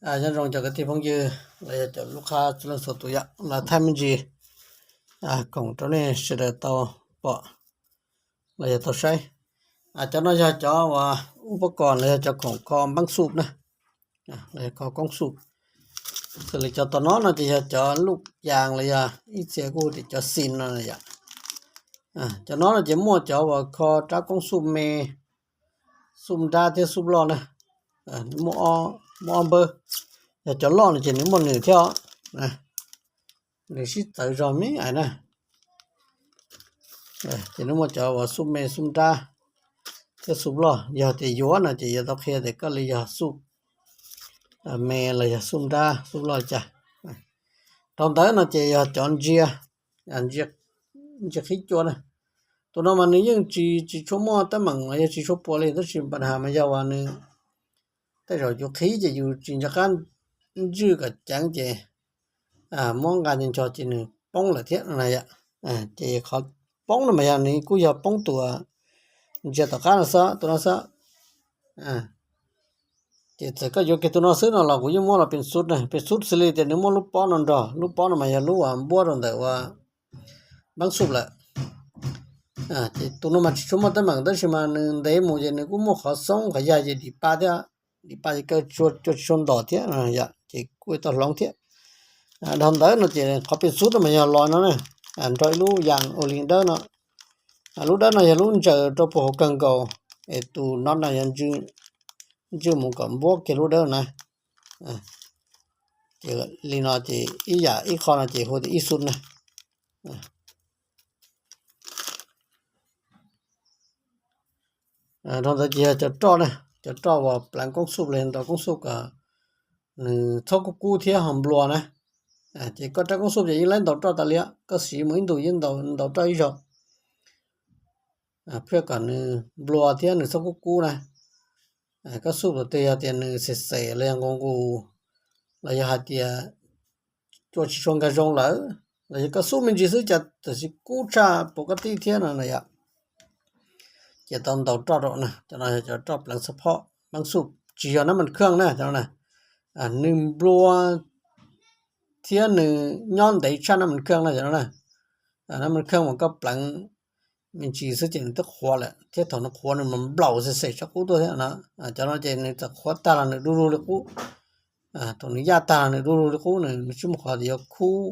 Nyob zoo cov kwv tij phooj ywg los yog cov lub qab txhua leej txhua tus yom, los thaij me ntsis khoom rau nej sawv daws tau pom los yog tau saib. Cov no yog cov uas ub pab kos los yog cov khoom kho npeeb xuj na, los yog kho koob xuj. Xws li cov tom no no ces yog cov luj yas los yog ib txhia kuj hu tias cov xis no yom. Cov no no ces muaj cov uas kho rab koob xuj me, xuj nrab thiab xuj loj na. Muaj ob npawb, yog cov loj no ces nws muaj nws thiab os. Nws sib txawv zog me ais na. Ces nws muaj cov uas xuj me xuj nrab thiab xuj loj. Yog tias yuav no ces yuav tau qhia tias koj li yog xuj me los yog xuj nrab xuj loj cas. Rau ntawd no ces yog cov ntsia, ntsia qhib cua na. Tus no mas nws yeej tsis tshua muaj teeb meem los yog tsis tshua puas li, tab sis npa has mas yog uas nws tej zaum yus qhib ces yus tsis nco qab ntswj kom ceev ces muab nqa nco nco ces nws poob lawm thiab no yom. Ces qhov poob no mas yog nws kuj yog poob tus ntsia tom qab no xwb, tus no xwb. Ces txawm koj yuav kiag tus no xwb no los kuv yeej muab los pes xub na, pes xub xws li tias nws muaj lub pob no nrog, lub pob no mas yog lub uas npuab rau ntawm uas npeeb xuj lawm. Ces tus no mas tsis tshua muaj teeb meem tab sis mas nws ntev mus ces nws kuj muaj qhov xoob qhov yag ces dim pa thiab, dim pa ces kaw cua tsis tshua ntom thiab, ces kuj tau hloov thiab. Dhau ntawd no ces qhov pes xub no mas yog los no na, nrog ib lub yas ua li dawb no. Lub dawb no yog lub ntsaws rau puag hauv kawg nkaus, es tus no no yog ntswj mus kom npuab kiag lub dawb na. Ces li no ces ib yam ib qho no ces hu tias ib xub na. Dhau ntawd ces yog cov roj na, cov roj uas pleev koob xuj los yog ntaus koob xuj kom nws txhob kub kub thiab ho nplua na. Ces koj rab koob xuj ces yeej laib ntaus roj tas li, koj siv mus ib ntus yeej ntaus roj ib zaug, phiaj kom nws nplua thiab nws txhob kub kub na. Koj xuj tus twg yog tias nws xem xem los yog nqus nqus, los yog hais tias cua tsis tshua nkag zoo lawm, los yog koj xuj me ntsis xwb cas tam sim kub tshaj puas koj tij thiab no na yom. Ces tau ntaus roj rau na, cov no yog cov roj pleev xab phob npeeb xuj tsis yog nab mas khaj na, cov no na. Nws nplua thiab nws nyob ntev tshaj nab mas khaj na, cov no na. Nab mas khaj mas koj pleev me ntsis xwb ces nws twb qhuav lawm, thiab thaum nws qhuav nws mas nplaum xem xem tshaj qub tuaj thiab no. Cov no ces nws txawm qhuav tag los nws du lug li qub. Thaum nws yaj tag los nws du lug li qub, nws tsis muaj qhov tias yuav khub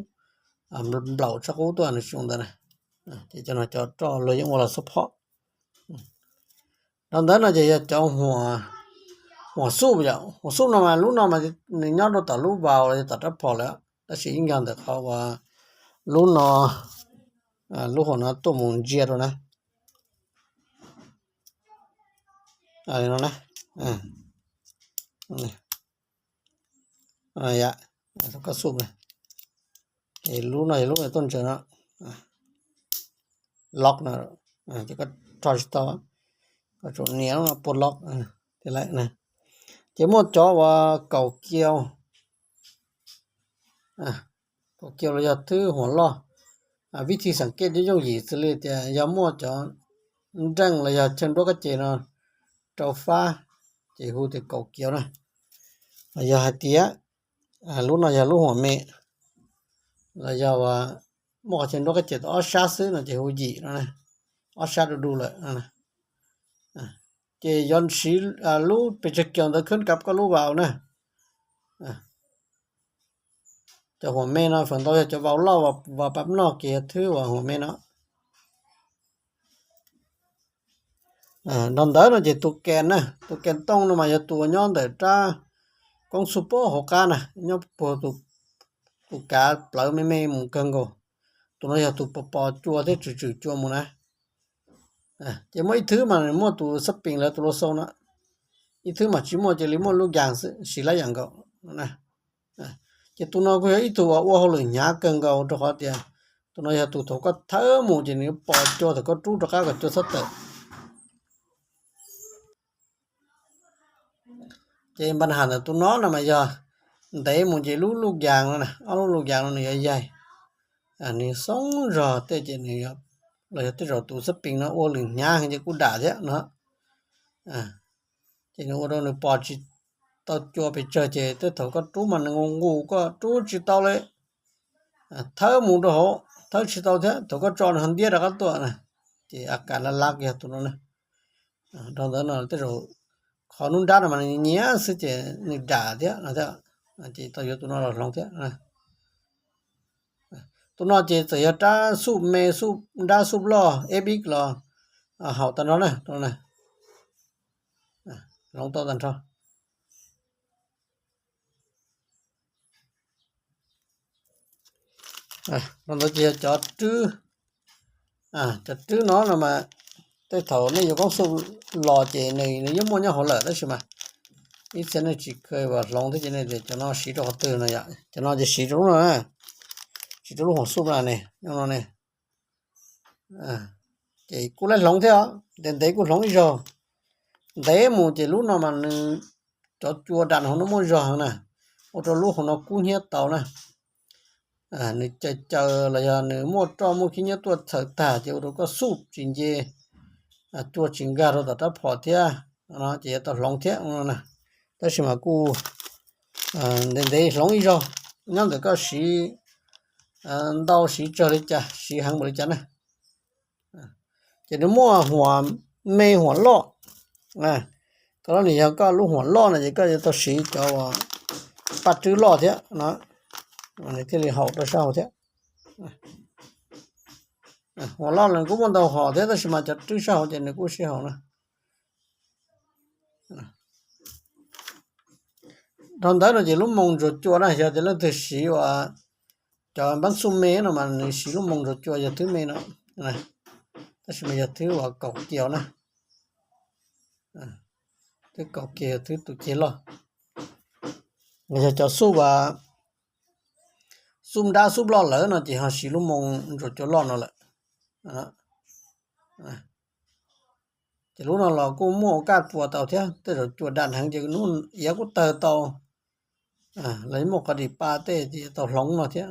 nplaum tshaj qub tuaj, nws tsis ua ntawd na. Ces cov no cov roj luag yeej ua los xab phob. Rau ntawd no ces yog cov huam xuj yom, huam xuj no mas lub no mas nws nyob rau tom lub vaus los yog tom rab phom lawm, tab sis ib nkag ntawm qhov uas lub no, lub huam no tuaj mus ntsia rau na. Li no na. Koj xuj na, lub no yog lub tuaj ntsaws no, lock no, ces koj rho tsis tau, koj tsum nias lub no pua lock. Ces muaj cov uas kaum kiau, kaum kiau los yog thwb huam loj. Vib thi xeem kej coob yooj yim xws li tias yog muaj cov nreej los yog chaw nruab koj ces no rau fab, ces hu tias kaum kiau na. Los yog hais tias lub no yog lub huam me, los yog muaj qhov chaw nruab koj ces tau ob sab xwb no ces hu yim no, ob sab du du lawm. Ces yuav siv lub pes tsawg kiaus ntawd khwb kav koj lub vaus na. Cov huam me no feem ntau yog cov vaus loj, vaus pab noj kev thwb uas huam me no. Nrog ntawd no ces tus kes na, tus kes tooj no mas yog tus uas nyob ntawm rab koob xuj puag hauv qab na, nyob puag tus kav plawv me me mus kawg nkaus. Tus no yog tus pos pos cua thiab tswm tswm cua mus na. Ces muaj ib thwb mas muaj tus xab pees lawv tus lau xau no, ib thwb mas tsis muaj, cia li muaj lub yas xwb, siv lab yam nkaus. Ces tus no kuj yog ib tug uas ua hauj lwm hnyav kawg nkaus rau qhov tias tus no yog tus thaum koj thawb mus ces nws pos cua thaum koj rub rov qab kom cua txhob tawm. Ces npa has ntawm tus no no mas yog ntev mus ces lub luj yas no, ob lub luj yas no nws yuav yaig, nws xoob zog tej ces nws, los yog tej zaum tus xab pees no ua lwm hnyav heev ces kuj dam thiab no. Ces nws ua rau nws pos tsis tau cua pes tsawg ces tej thaum koj rub mas nws nqus nqus koj rub tsis tau li. Thawb mus rau hauv thawb tsis tau thiab, thaum koj tso nws ho ntiab rov qab tuaj na. Ces a kas laj laj yog tus no na. Rau ntawd no tej zaum qhov nruab nrab no mas nws nyiav xwb ces nws dam thiab no thiab. Ces tau yuav tus no los hloov thiab. Tus no ces txawm yog rab xuj me, xuj nrab, xuj loj, eb bib los haum tag nrho na. Hloov tau tag nrho. Rau ntawd ces yog cov rwb, cov rwb no no mas tej thaum nej yuav koob xuj los ces nws yeej muaj nyob hauv lawm tab sis mas ib txhia nej tsis kheev hloov thiab ces nej tias cov no siv rau qhov twg no yom. Cov no ces siv rau lub no na, siv rau lub huam xuj no ne, nyob no ne. Ces kuj laib hloov thiab os, ntev ntev kuj hloov ib zaug. Ntev mus ces lub no mas nws cov cua dam hauv no muaj zog heev na, ua rau lub hauv no kub hnyiab tau na. Nws caws caws los yog nws muaj roj muaj khib nyiab tuaj txhawm tag ces ua rau koj xuj tsis nce cua tsis nkag rau tom rab phom thiab no ces yuav tau hloov thiab no na. Tab sis mas kuj ntev ntev hloov ib zaug, nyob ntawm koj siv ntau siv tsawg li cas, siv heev npaum li cas na. Ces nws muaj huam me huam loj. Koj lub nws yog koj lub huam loj no ces koj yuav tau siv cov paj rwb loj thiab no, nws thiaj li haum rau sab hauv thiab. Huam loj los kuj muaj ntau hom thiab tab sis mas cov rwb sab hauv ces nws kuj sib haum na. Dhau ntawd no ces lub moo ntsuas cua na, yog tias leej twg siv uas cov npaab xuj me no mas nws siv lub moo ntsuas cua yog thwb me no, tab sis mas yog thwb uas kaum kiag na, thwb kaum kiag yog thwb tus ceg loj. Yog cov xuj uas xuj nrab xuj loj lawm no ces ho siv lub moo ntsuas cua loj no lawm. Ces lub no los kuj muaj ua kaj pua tau thiab, tej zaum cua dam heev ces hnub iav kuj tawg tau, los muaj qhov dim pa tej ces tau hloov no thiab.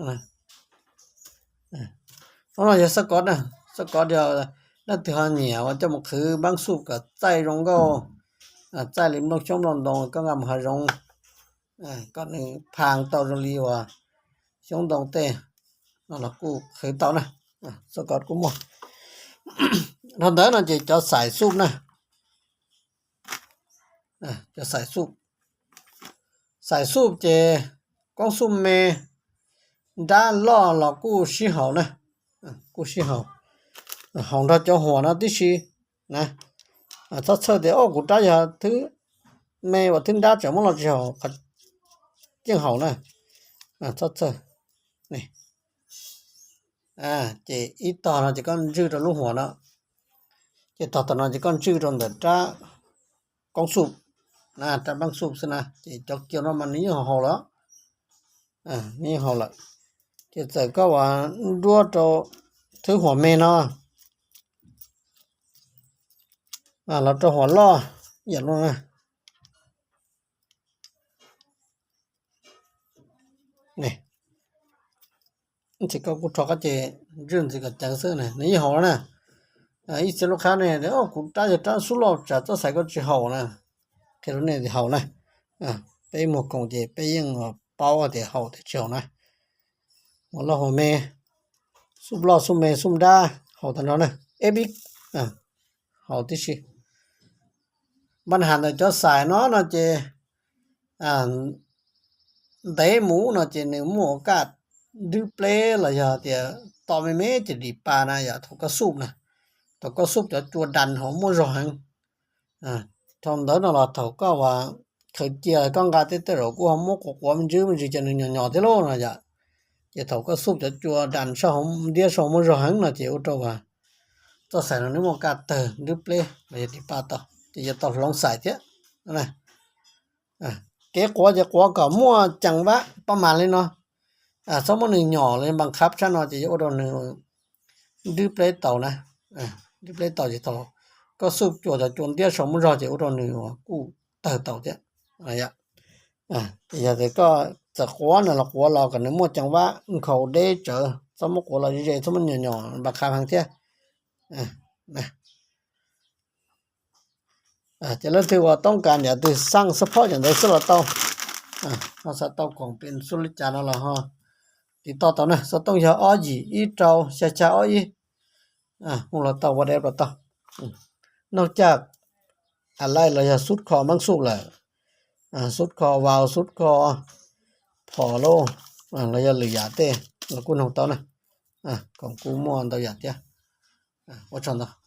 Lub no yog xab kov na, xab kov leej twg ho nyiam uas coj mus qhwv npaab xuj kom txaij zoo nkauj, txaij li nplooj xyoob nplooj ntoo, koj nqa mus hav zoov kom nws pha tau zoo li uas xyoob ntoo tej no los kuj qhwv tau na. Xab kov kuj muaj. Dhau ntawd no ces cov xaim xuj na, cov xaim xuj, xaim xuj ces koob xuj me nrab loj los kuj sib haum na, kuj sib haum, haum nrog cov huam no tib si na. Txhob txhawj tias o kuv rab yog thwb me uas thwb nrab tseem muab los tsis haum, qhov yeej haum na. Txhob txhawj. Ces ib tog no ces koj ntswj rau lub huam no, ces tog tom no ces koj ntswj rau ntawm rab koob xuj, rab npaab xuj xwb na, ces cov kiag no mas nws yeej haum lawm, nws yeej haum lawm. Ces txawm koj ua nruab rau thwb huam me no los rau huam loj yam no na. Ces koj kuj rho qab ces ntswj ntxiv kom ceev xwb na, nws yeej haum lawm na. Ib txhia lub qhab ne, kuv rab yog rab xuj loj tsam txhob xaiv koj tsis haum na. Qhia rau nej tias haum na. Peb muag khoom ces peb yeej paub tias haum tias tsis haum na. Huam loj huam me, xuj loj xuj me xuj nrab haum tag nrho na. Eb bib haum tib si. Npaj has ntawm cov xaim no no ces ntev mus no ces nws muaj kaj dwb pleb los yog tias to me me ces dim pa na yom, thaum koj xuj na, thaum koj xuj cov cua das hauv muaj zog heev. Dhau ntawd no los thaum koj ua khaws cia koj nqa tej tej zaum kuj ho muab quav quav me ntsis me ntsis ces nws nyos nyos thiab lauj no yom. Ces thaum koj xuj cov cua das sab hauv ntiab sab hauv muaj zog heev no ces ua rau txoj xaim no nws muaj kaj tawg dwb pleb los yog dim pa tau ces yuav tau hloov xaim thiab. Kev quav ces quav kom muaj cees vab pab mas li no, txhob muab nws nyos los npas khab tshab no ces yuav ua rau nws dwb pleb tau na. Dwb pleb tau ces thaum koj xuj cua cov cua ntiab saum muaj zog ces ua rau nws kuj tawg tau thiab. Ces yog tias koj txawm quav no los quav los kom nws muaj cees vab nkhaus deb tsawv, txhob muab quav los ze ze, txhob muab nyos nyos npas khab heev thiab. Ces leej twg uas toob kas yam twg xaj support yam ntawd xwb los tau. Ho xav tau koom pes xub li cas no los ho tiv toj tau na. Xov tooj yog ob yim ib rau xya xya ob ib. Hu los tau, WhatsApp los tau. Noj caj a lai los yog sub kho mab xub lawm, sub kho vau, sub kho phom lauj, los yog lwm yam tej los kuj noog tau na. Koom kuj muaj ntau yam thiab. Ua tsaug ntau.